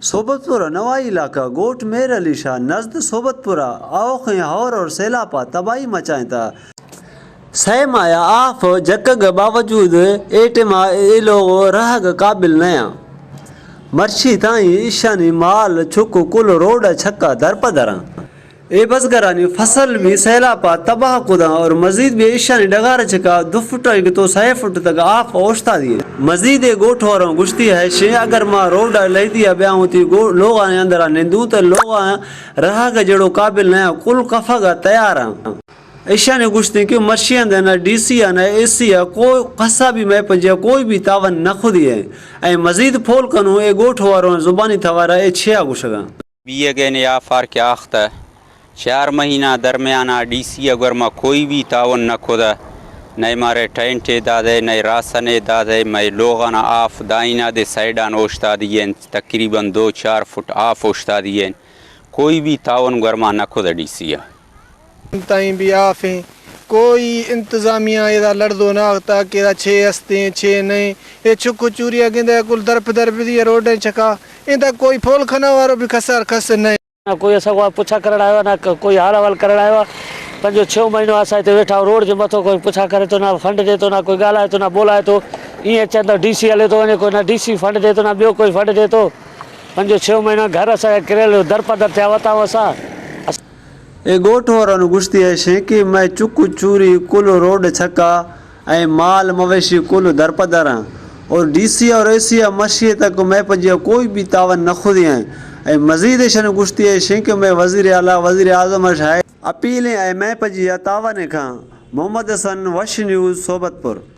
صحبت پورہ نوائی علاقہ گوٹھ میر علی شاہ نزد صحبت پورہ آوخیں ہور اور سیلاپا تباہی مچائیں تا۔ سہ ماہ آف جکگ باوجود اے ٹیما اے لوگ رہگ قابل نیاں۔ مرشی تائیں ایشانی مال چک کل روڈ چھکا درپدراں۔ اے بزگرانی فصل بھی سیلاپا تباہ کداں اور مزید بھی ایشانی ڈگار چکا دو فٹ اگتو سہ فٹ تک آف اوشتادی۔ مزید اے گوٹھ وراں گشتی ہے شے اگر ما روڈ لہدی بیاہوں تی گو-، لوگاں اندرا نندوں تے لوگاں رہگ جڑو قابل نیاں کل کفگ تیاراں۔ ایشانی گوشتیں کہ مرشی اندے نہ ڈی سی آ نہ اے سی آ کوئی قصہ بھی مئے پجیا کوئی بھی تعاون نہ خودی ہے۔ اے مزید پھول کنوں اے گوٹھ واروں زبانی توارا اے چھیا گوشگاں۔ بیگ ء نے آفار کہ آختہ چار مہینہ درمیان ء ڈی سی ء گورما کوئی بھی تعاون نہ کھدا، نئے مارے ٹینٹ ء دادے، نئے راسن ء دادے، مئے لوغانا آف دائینا دے سائیڈان اوشتادی انت، تقریباً دو چار فٹ آف اوشتادی انت، کوئی بھی تعاون گورما نہ کھدا ڈی سی ء۔ تائیں بھی آفیں، کوئی انتظامیہ ادا لڑدو نہ آختا کہ ادا چھ ہستیں، چھ نہیں۔ اے چکو چوری گندے کل درپ درپ دی روڈیں چکا، اندا کوئی پھول کھنا وارو بھی کسر کس نہیں۔ نہ کوئی ایسا ہوا پوچھا کرڑ آیا، نہ ک-، کوئی حال احوال کرڑ آیا۔ پنجو چھو مہینو آسا تے ویٹھا روڈ جے متو کوئی پوچھا کرے تو نہ فنڈ دے تو نہ کوئی گالا ہے تو نہ بولا ہے تو۔ یہ چند ڈی سی والے تو انہیں کوئی نہ ڈی سی فنڈ دے تو نہ بیو کوئی فنڈ دے تو۔ پنجو چھو مہینہ گھر اسا کرے لو در پدر تھیا وتا وسا۔ اے گوٹھ ورن گشتی ہے شیں کہ میں چکو چوری کل روڈ چھکا ایں مال مویشی کل درپدراں اور ڈی سی اور اے سی ء مرشی تک مئے پجیا کوئی بھی تعاون نہ خودی ہیں۔ اے مزید ایشن گشتی ہے شیں کہ مئے وزیر اعلیٰ، وزیر اعظم اش ہے اپیلیں اے مئے پجیا تعاون کھاں۔ محمد حسن، وش نیوز، صحبت پور۔